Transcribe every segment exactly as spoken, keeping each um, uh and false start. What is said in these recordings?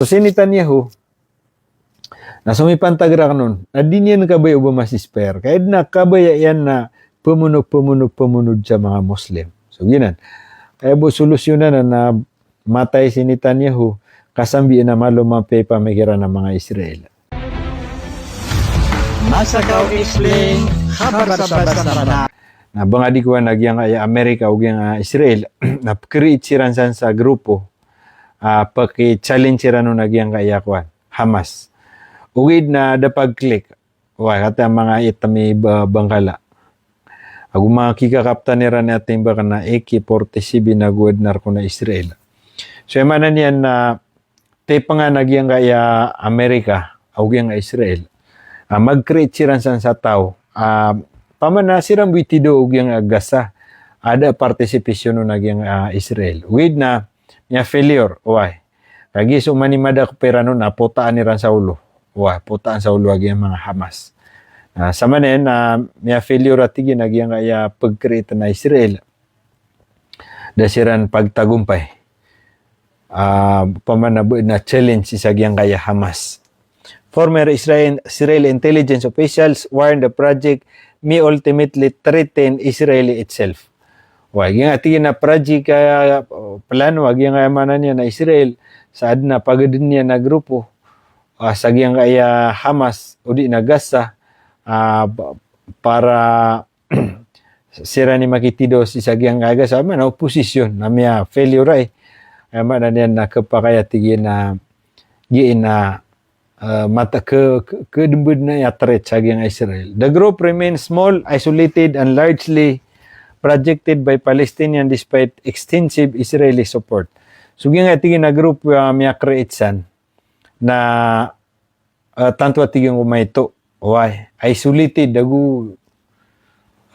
So si Netanyahu, na somipantag rakn on, na di niyan kabaya o ba ma-ceasefire. Ka aya dn a kabaya iyan na pmono, pmono, pmono sa manga Muslim. So giyanan. Ka aya bo solusyonan na, na matay si Netanyahu, ka sambi na malo mapiya i pamikiran a manga Israel. Masakaw Explain, khabar sa basa Manaw. Na bangadi ko a giyangkaya Amerika o giyangkaya Israel, na pkreate siran san sa grupo, ah, pki-challenge siran on a giyangkaya kowan, Hamas. Ogaid na da pag-click. Wa, kata manga itam i ba-, bangkala. Ago manga kikakaptan iran a timbak na A K forty-seven ago adn a rk on a Israel. So, aya maana niyan na tipengan a giyangkaya Amerika, ago giyangkaya Israel. Ah, mag-create siran san sa taw. Ah, pamana siran bo i tido o giyangkaya Gaza. A da participation on a giyangkaya Israel. Ogaid na, miya-failure, oway. Kagiya so mani mada ko piran on na potaan iran sa olo. Oway, potaan sa olo a giyangkaya manga Hamas. Na, samanen, na miya-failure a tig iyan a giyangkaya pag-create na Israel. Da siran pagtagompay. Ah, pamana bo na challenge sii sa giyangkaya Hamas. Former Israel, Israeli intelligence officials warn the project may ultimately threaten Israel itself. Wa, giyangkaya tig iyan a project a, ah, plano, wa, giyangkaya maana niyan na Israel, sa adn a pagadn iyan a grupo, ah, sa giyangkaya Hamas, odi na Gaza, ah, pa-, para siran i makitido sii sa giyangkaya Gaza, maana opposition, na miya-failure ai. Aya maana niyan na khapakay a tig iyan a, giya na, eh, mata ke, ke, kedmbed na aya threat sa giyangkaya Israel. The group remains small, isolated, and largely protected by Palestinian despite extensive Israeli support. So giyangkaya tig iyan a group a miya-create san na, eh, tanto a tig iyan ko maito, oway, isolated, ago,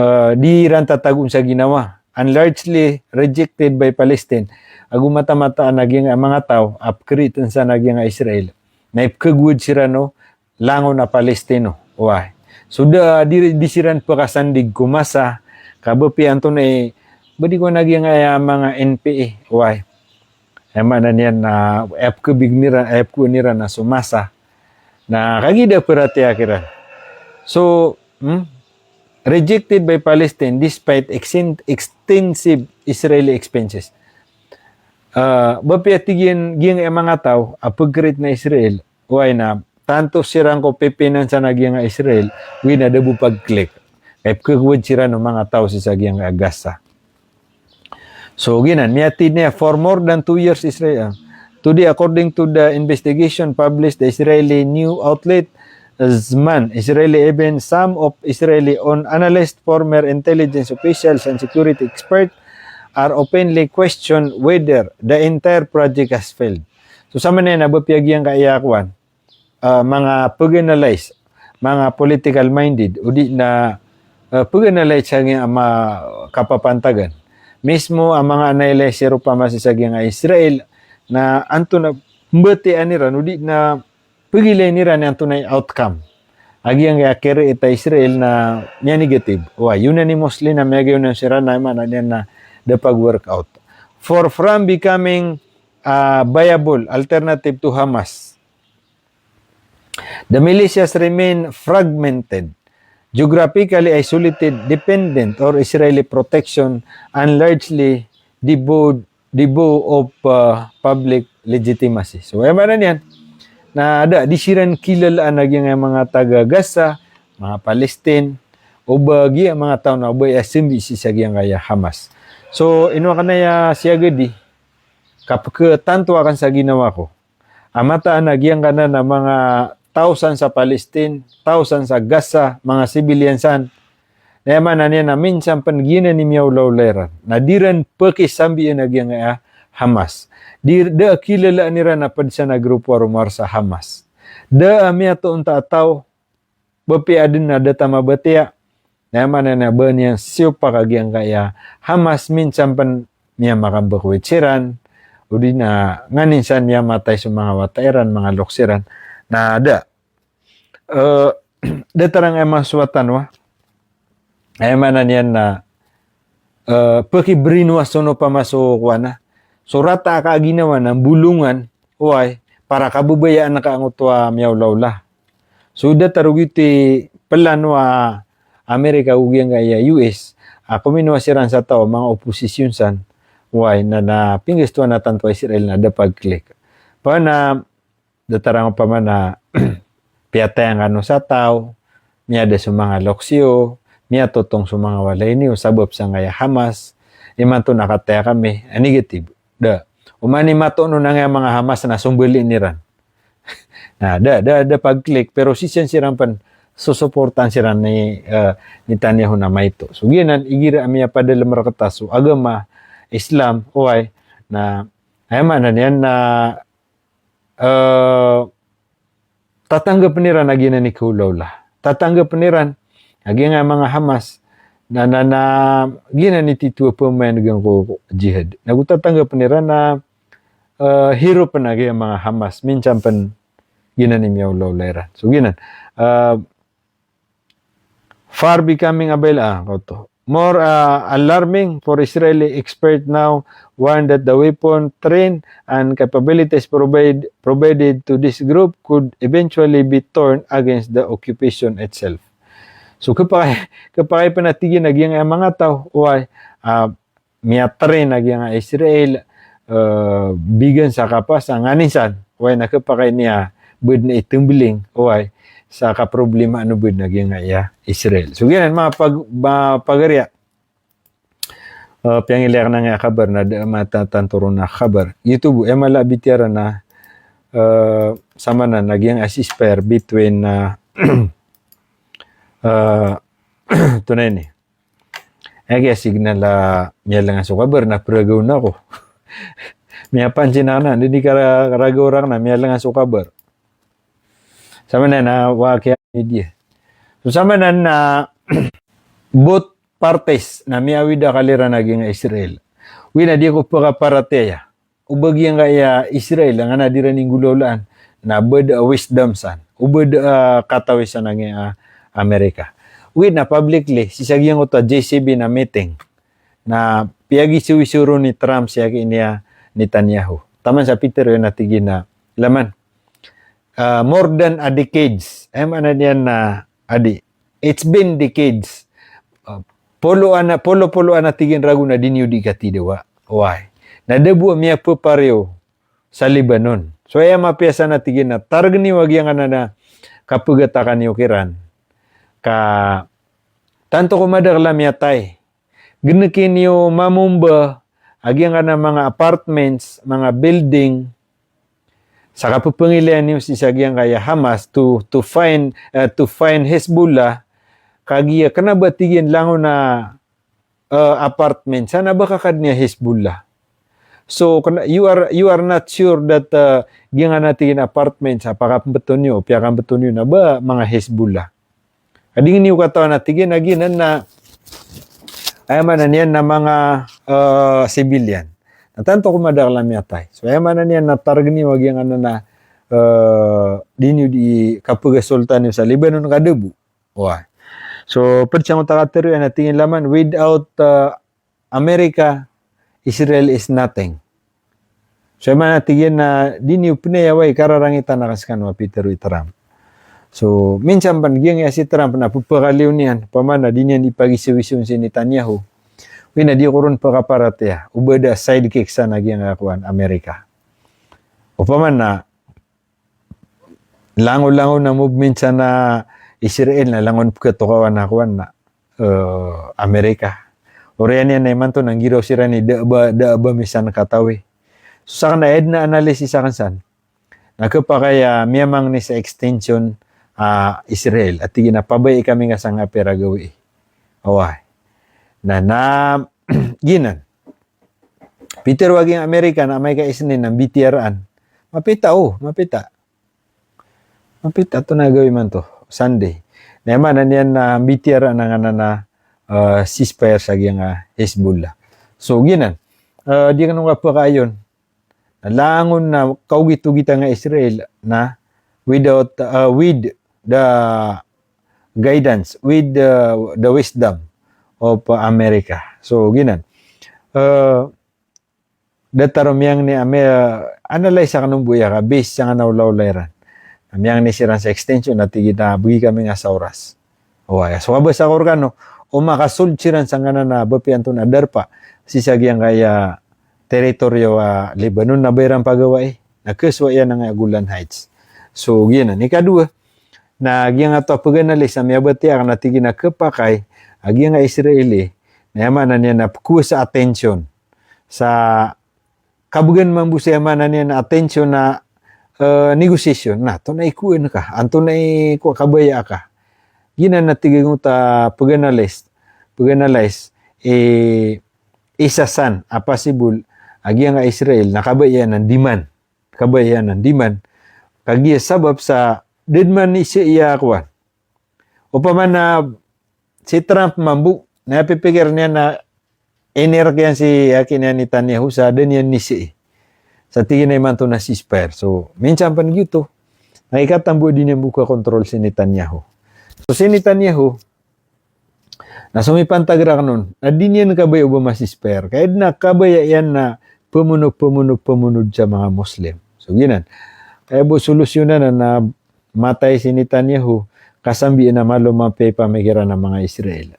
eh, di iran tatagoon sa ginawa, and largely rejected by Palestine. Ago mataan-mataan a giyangkaya manga taw a pkreate san a giyangkaya Israel na ipkhagowad siran o langon a Palestino, oway. So da, di, di siran pkasandig ko masa, ka ba piya antonaa i, ba di ko na giyangkaya manga N P A, oway. Aya maana niyan na, aya pkhabign iran, aya pkhawan iran na so masa. Na kagiya da paratiyaya kiran. So, hmm, rejected by Palestine despite exen-, extensive Israeli expenses. Ah, ba piya tig iyan giyangkaya manga taw a pag-create na Israel, oway, na tanto siran ko pi-finance-an a giyangkaya Israel, ogaid na da bo pag-click. Ka ipkhagowad siran o manga taw sii sa giyangkaya Gaza. So, giyanan, miyathay niyan, for more than two years, Israel. Today, according to the investigation published the Israeli news outlet, Zman, Israeli, even some of Israeli own analysts, former intelligence officials, and security experts are openly questioned whether the entire project has failed. So, samanen na ba piya giyangkaya kowan, ah, manga pag-analyze, manga political minded, odi na, ah, pag-analyze sa giyangkaya kapapantagan. Mismo a manga analyzer opama sii sa giyangkaya Israel, na antonaa, mbatiyaa iran, odi na pagilayn iran antonaa i outcome a giyangkaya ki-create a Israel na miya-negative. Wa, unanimously na miyagayonan siran na aya maana niyan na da pag-work out. For from becoming a viable alternative to Hamas, the militias remain fragmented, geographically isolated, dependent on Israeli protection, and largely devoid, devoid of, uh, public legitimacy. So, aya maana niyan na da, di siran kilalaan a giyangkaya manga taga Gaza, manga Palestine, o ba giyangkaya manga taw na o ba aya sambi sii sa giyangkaya Hamas. So, ino akn aya siyagadi, ka pkhatanto akn sa ginawa ko a mataan a giyangkanan a manga taw san sa Palestine, taw san sa Gaza, manga civilian san. Na aya maana niyan na minsan pn giyanan i miyaolaola iran. Na di ran pkhisambian a giyangkaya Hamas. Di, da a kilalaan iran a pd san a grupo a romowar sa Hamas. Da a miyatoon ta a taw, ba piya adn a da ta mabatiya. Na aya maana niyan na ba niyan siyopak a giyangkaya Hamas minsan pn miyamakambkowit siran, odi na nganin san miyamatay so manga wata iran, manga loks iran. Na da, eh, datar angkaya manga sowatan, wa. Aya maana niyan na, eh, pkhi-brainwash on opama so kowan a, so rata a kaginawa na bolongan, oway, para kababayaan ka angkoto a miyaolaola. So datar o giyoto i plano a Amerika ago giyangkaya U S, a kominowa siran sa taw a manga oposisyon san, oway, na, na pinggastowan a tanto a Israel na da pag-click. Opama na datar a opama na piyatayan kano sa taw, miyada so manga loks iyo, miyatotong so manga walay niyo sabap sangkaya Hamas, imanto na kataya kami, a negative. Da. Oman i matoon on angkaya manga Hamas na sombali iran. Na, da, da, da pag-click, pero sii san siran pen sosoportaan siran ni, eh, Netanyahu na maito. So giyanan, igira a miyapadalem rkata so agama Islam, oway, na, aya maana niyan na, eh, tatanggapen iran a giyanan i kaolaola. Tatanggapen iran a giyangkaya manga Hamas na, na, na giyanan i titho a pamayan'gan ko jihad. Nago tatanggapen iran a, eh, hiropen a giyangkaya manga Hamas. Minsan pen giyanan i miyaolaola iran. So giyanan, eh, far becoming avail-, ah, kaoto. More, ah, alarming for Israeli expert now warn that the weapon, train, and capabilities provide, provided to this group could eventually be turned against the occupation itself. So, khapakay, khapakay pen a tig iyan a giyangkaya manga taw, oway, ah, miyatrain a giyangkaya Israel, eh, bigan sa kapasang, nganin san, oway, na khapakay niyan a bed na itembling, oway, sa kaproblema ano bed na giyangkaya Israel. So giyanan, mapag-, mapagariya. Eh, piyangilay akn angkaya kabar na da matatanto ron a kabar. Giyoto bo, aya mala a bitiyaran na, eh, samanan a giyangkaya ceasefire between, eh, eh, tonaa ini. Aya giya signal a miyalengan so kabar na peragaw na ako. Miyapansin akn a, di, di kara-, karagaw rakn a miyalengan so kabar. Samanan a wa kiya media. So samanan a both parties na miyawid a kaliran a giyangkaya Israel. Oway na di ako pekaparatiyaya o ba giyangkaya Israel, angkanan a di ran inggolaolaan, na bed a wisdom san, o bed a katawi san a giyangkaya Amerika. Oway na publicly, sii sa giyangkoto a J C B na meeting, na piyagisowiso ron i Trump sii ki niya Netanyahu. Taman sa pitero iyan a tig iyan a, laman, ah, more than a decades. Aya maana niyan na, adi, it's been decades. Ah, polo ana, polo-polo ana tig iyan ragon a di niyo di katidawa. Oway. Na da bo a miyapepareyo sa Lebanon. So aya mapiya san a tig iyan na targen iyo a giyangkanan a kapegatakan iyo kiran. Ka tanto ko madakel a miyatay. Geneken iyo mamomba a giyangkanan a manga apartments, manga building, sa kapepengilayan iyo sii sa giyangkaya Hamas to, to find, eh, to find Hezbollah, kagiya kena ba tig iyan langon a, eh, apartment san a ba kakad niyan Hezbollah. So, kena, you are, you are not sure that, eh, giyangkanan a tig iyan apartment sa pakapembeton iyo, piyakapembeton iyo na ba manga Hezbollah. Ka di niyo katawan a tig iyan a giyanan na, aya maana niyan na manga, eh, civilian. Na tanto ko madakel a miyatay. So, aya maana niyan na target niyo a giyangkanan a, eh, di niyo di kapegasoltan iyo sa Lebanon ka da bo. Oway. So, ped sangkoto a katero iyan a tig iyan laman, without, eh, America, Israel is nothing. So, aya maana tig iyan na di niyo penayawai kararangitan a kaskano a pitero i Trump. So, minsan pen giyangkaya si Trump na pepakaliyo niyan, opama na di niyan di pagisowisoon si Netanyahu. Oway na di ako ron pekaparatiyaya o ba da sidekick san a giyangkaya kowan Amerika. Opama na langon-langon a movement san a Israel na langon pekatokawan a kowan na, eh, Amerika. Oriyan iyan na imanto na nggiraw siran i da a ba, da a ba misan katawi. So, saken a aya den a analysis aken san na kepakay a miyamangni sa extension a Israel. A tig iyan a pabayai kami nga sangkai a pira gawii. Oway. Na, na, giyanan. Pitero a giyangkaya Amerika na amay ka Isnin na mbitiyarai. Mapita, o, mapita. Mapita tonaa gawii imanto, Sunday. Na aya maana niyan na mbitiyarai angkanan a, eh, ceasefire sa giyangkaya Hezbollah. So, giyanan. Eh, di aken on kapekaayon. Na langon a kaogit-ogit angkaya Israel na without, uh, with the guidance, with the, the wisdom of America. So, giyanan. Uh, datar o miyangni a mi, ah, analyze akn o mbo aya ka base sangkanan a olaola iran. Na miyangni siran sa extension na tig iran a bgi kami nga sa oras. Oway, so kabasa ko rkano, o makasold siran sangkanan a ba piya antonaa a darpa sii sa giyangkaya teritoryo a Lebanon na ba iran pagawai, na kasowa iyan angkaya Golan Heights. So giyanan. Ikadowa, na giyangkoto a pag-analyze a miyabatiya akn na tig iyan a khapakay a giyangkaya Israel i, na aya maana niyan na pkowasa atensyon sa kabgan mambo sa aya maana niyan na atensyon na, eh, negosyasyon. Na antonaa i kowaan ka, antonaa i kowa kabaya aka. Giyanan a tig iyan oto a pag-analyze, pag-analyze, eh, isa san a possible a giyangkaya Israel na kabaya iyan a demand. Kabaya iyan a demand. Kagiya sabap sa da dn man isa iya kowan. Opama na si Trump mambo, na aya pipikir iyan na inirek iyan si, aki niyan, Netanyahu sa da niyan nisi. Sa tig iyan a imanto na ceasefire. So, minsan pn giyoto, na ikatambo a di niyan bo kakontrol si Netanyahu. So, si Netanyahu, na somipantag rakn on, na di niyan kabaya o ba ma-ceasefire. Ka aya dn a kabaya iyan na pamono, pamono, pamonod sa manga Muslim. So, giyanan. Ka aya bo solusyonan na, na matay si Netanyahu, ka sambi na malo mapiya i pamikiran a manga Israel.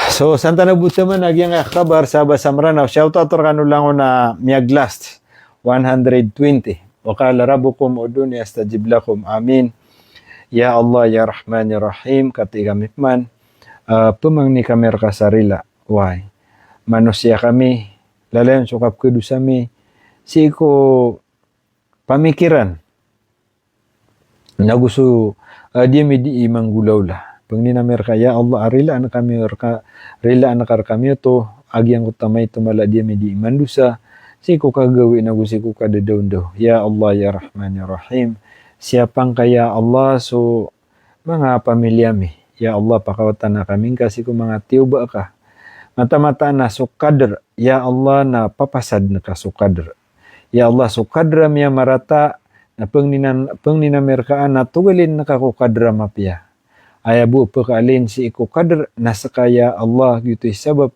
So, san tano bo taman a giyangkaya khabar sa basa Mranaw, shout out rkano langon a miyag-last, one hundred twenty. Wa qala rabbukum ud'uni astajib lakum. Amin. Ya Allah, ya Rahman, ya Rahim, katii kami pman, ah, pmangni kami rka sa rila. Wai. Manosiya kami, lalayon so kapkhadosa mi, sii ko pamikiran. Nago so, ah, di ami dii manggolawla. Pangnin ami rka, ya Allah, a rilaan kami rka, rilaan ka rkami oto, a giyangkoto a maito mala a di ami dii mandosa, sii ko kagawii nago sii ko kadadawndaw. Ya Allah, ya Rahman, ya Rahim. Siyapa ngka, ya Allah, so manga pamilya mi. Ya Allah, pakawatana kami ngka sii ko manga tiyoba ka. Mataan-mataan a so kadr, ya Allah, na papasadn ka so kadr. Ya Allah, so kadr a miyamarata, na pangnin, pangnin ami rka a na togalin ka ko kadr a mapiya. Aya bo pkaalin sii ko kadr, na ska, ya Allah, giyoto i sabap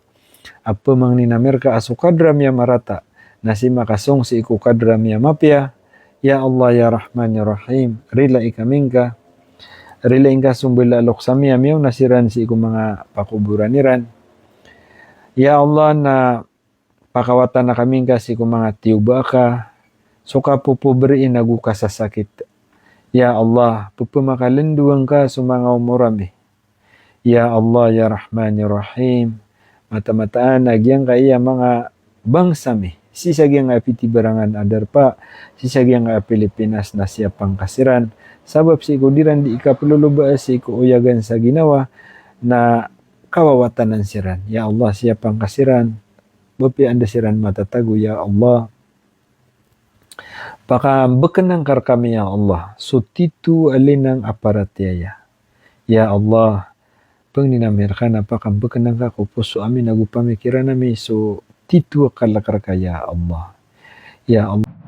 a pmangnin ami rka a so kadr a miyamarata, na sii makasong sii ko kadr a miyamapiya. Ya Allah, ya Rahman, ya Rahim, rilai kami ngka. Rilai ngka so mbala a loks ami a miyaona siran sii ko manga pakoboran iran. Ya Allah, na pakawatana kami ngka sii ko manga tiyoba ka, so kapopobrii nago kasasakit. Ya Allah, pphamakalandowa ngka so manga omor ami. Ya Allah, ya Rahman, ya Rahim. Mataan-mataan a giyangkaya manga bangsa mi, sii sa giyangkaya pitibarangan a darpa, sii sa giyangkaya Pilipinas, na siyapa ngka siran. Sabap sii ko di ran dii kaplolobaa sii ko oyagan sa ginawa, na kawawatanan siran. Ya Allah, siyapa ngka siran. Ba piya anda siran matatago, ya Allah. Pakambkna ngka rkami, ya Allah, so tito a linang a paratiyaya. Ya Allah, pangnin ami rka na pakambkna ngka ko poso ami nago pamikiran ami so tito a kalk rka, ya Allah. Ya Allah.